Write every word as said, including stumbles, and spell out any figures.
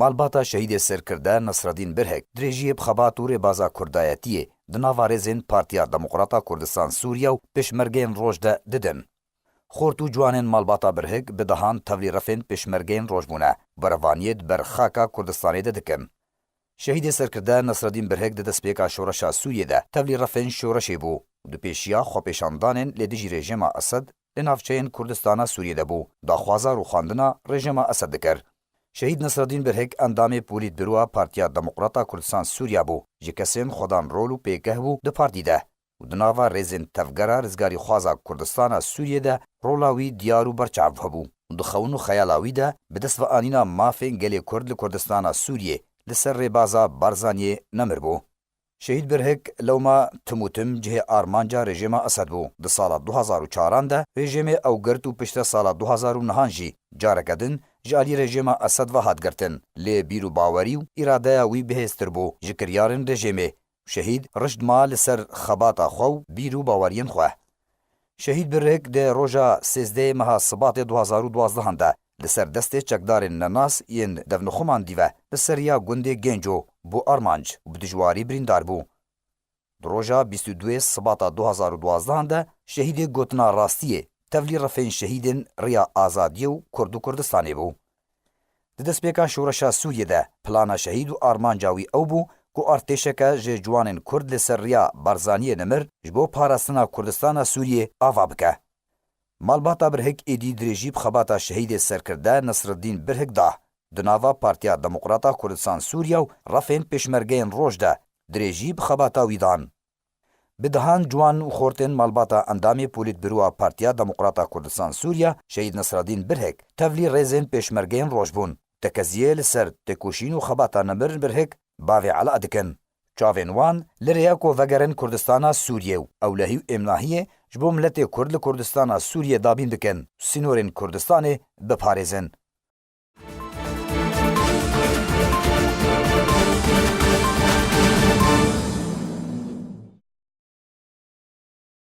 Malbata şehîdê serkirde Nesreddîn Birhik dirêjiyê bi xebat û rêbaza kurdayetiyê di nava rêzên Partiya Demokrata Kurdistan Sûriye û Pêşmergeyên Roj de didin. Xort û ciwanên malbata Birhik bi dehan tevlî refên Pêşmergeyên Roj bûne, berevaniyê di ber xaka Kurdistanê de dikin. Şehîdê serkirde Nesreddîn Birhik di destpêka şoreşa Sûriyê de tevlî refên şoreşê bû û di pêşiya xwepêşandanên li dijî rejîma Esed li navçeyên Kurdistana Sûriyê de bû, daxwaza rûxandina rejîma Esed dikir. Şehîd Nesreddîn Birhik endamê Polîtbîroya Partiya Demokrata Kurdistan Sûriya bû, ji kesên xwedan rol û pêgeh bû di partî de û di nava rêzên tevgera rizgarîxwaza Kurdistana Sûriyê de rola wî diyar û berçav hebû û di xewn û xeyala wî de bi dest ve anîna mafên gelê Kurd li Kurdistana Sûriyê li ser rêbaza Barzaniyê nemir bû. Şehîd Birhik lewma tim û tim cihê armanca rejîma Esed bû. Di sala du hazar û çaran de rejîmê ew girt û piştre sala du hazar û nehan jî careke din ji alî rejîma Esed ve hat girtin. Lê bîr û bawerî û îradeya wî bihêztir bû ji kiryarên rejîmê. Şehîd rişt ma li ser xebata xwe û bîr û baweriyên xwe. Şehîd Birhik di roja sêzdehê meha Sibatê du hazar û duwazdeh de li ser destê çekdarên nenas yên devnixuman dî ve li ser riya gundê Genco bû armanc û bi dijwarî birîndar bû. Di roja bîst û duyê Sibata du hazar û duwazdeh de şehîdê gotina rastiyê tevlî refên şehîdên riya azadiyê û Kurd û Kurdistanê bû. Di destpêka şoreşa Sûriyê de plana şehîd û armanca wî ew bû ku artêşeke ji ciwanên Kurd li ser riya Barzaniyê nemir ji bo parastina Kurdistana Sûriyê ava bike. Malbata Birhik êdî dirêjî bi xebata şehîdê serkirde Nesreddîn Birhik da. Di nava Partiya Demokrata Kurdistan Sûriye û refên Pêşmergeyên Roj de dirêjî bi xebata wî dan. Bi dehan ciwan û xortên malbata endamê Polîtbîroya Partiya Demokrata Kurdistan Sûriye, Şehîd Nesreddîn Birhik, tevlî rêzên Pêşmergeyên Roj bûn. Tekeziyê li ser têkoşîn û xebata nemir Birhik bavê ela dikin. Çavên wan li rê ye ku vegerin Kurdistana Sûriyê û ewlehî û êmnahiyê ji bo miletê Kurd li Kurdistana Sûriyê dabîn bikin û sînorên Kurdistanê biparêzin.